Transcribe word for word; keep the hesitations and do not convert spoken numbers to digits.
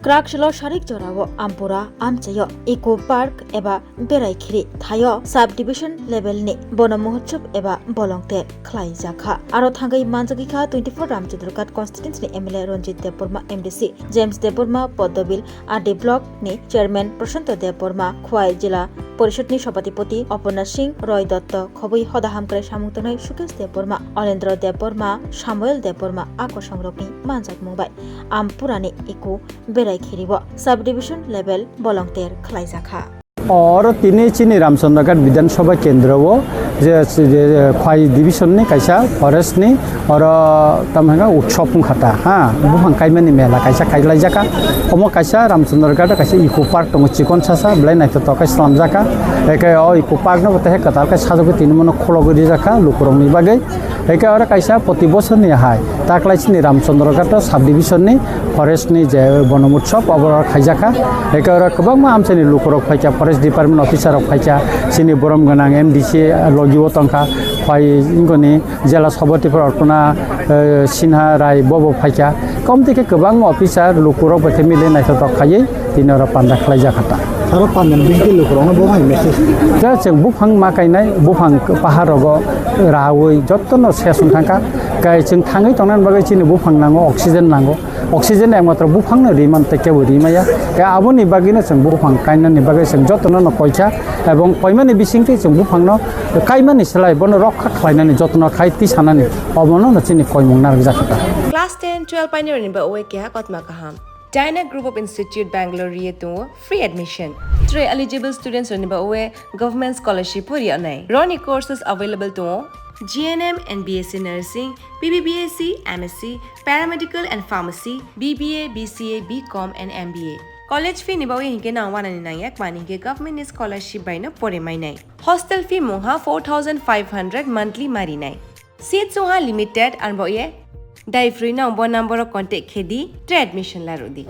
Kraksilo sarik jorao Ampura amchaio Eco Park eba berai khiri thaio sub division level ni Bono Mahotsav eba bolongter khlaijakha. Aro thangwi manjagwikha twenty-four Ramchandra Ghat constituency ni M L A Ranjit Debbarma, M D C James Debbarma, Poddobil R D block ni chairman Prashanto Debbarma, Khwai Jila Porishod ni Sabhapati Aparna Singh, Roy Dotto, khobwi hoda hamkrai samung tangnai Sukesh Debbarma, Olendra Debbarma, Samuel Debbarma a kosongrokni manjakmung bai Ampura ni Eco berai khirio sub division level bolongter khlaijakha. Oro tini chini Ramchandra Ghat Bidhan Sabha Kendra o je, je, Khwai division ni kaisa forest ni oro tamo hwnka utsob wngkha ta, ha, buphang kaimani mela kaisa kailaijaka. Omo kaisa Ramchandra Ghat o kaisa Eco Park tongo, chikon sasa belai naithotok khe slamjaka. Eke o Eco Park no bo tehe kwtal khe sajagwi tini mano khulogwi rijakha lukurokni bagwi. Eke oro kaisa proti bosorni hai taklai chini Ramchandra Ghat o sub division ni forest ni je Bono Mahotsav obo oro khaijakha. Eke oro kwbangma amchaini lukurok phaikha, forest department officer rok phaikha, chini borom gwnang M D C logi o tongkha, phai wngkoni jela sabhapati Arpana, eh, Sinha Rai bobo phaikha. Komti khe kwbangma officer lukurok bai khe mile naithotok khaiwi tini oro panda khlaijak kha ta. Aro panda ni bisingtwi lukurokno bo hai message. Khe chwng buphang ma kainai, buphang pahar rogo raui jotono ses wng thangkha. Kai chwng thangwi tongnani bagwi chini buphang nango, oxygen nango. Oxygen ekmatro buphangno ri man tei kebo ri maya. Khe aboni bagwino chwng buphang kainani bagwi chwng jotono no koikha, ebong koimani bisingtwi chwng buphangno kaimani slai bono rokha khlainani jotono khai tisanani omono no chini koimung narwkjak kha. Class ten, twelve painirokni ba oe keha kotma kaham. Dyna Group of Institute Bangalore ri tongo free admission. Tre eligible students rokni ba oe government scholarship pori anai. Roni courses available tongo G N M and B S C Nursing, B B B S C, M S C, Paramedical and Pharmacy, B B A, B C A, B Com and M B A. College fee ni bagwi hinkhe nang wanani nangya, kmani hinkhe government ni scholarship bai no pore mainai. Hostel fee mungha four thousand five hundred monthly marinai. Seat sungha limited, arbo ye dai free nang bo number o contact khe di, tre admission la rw di.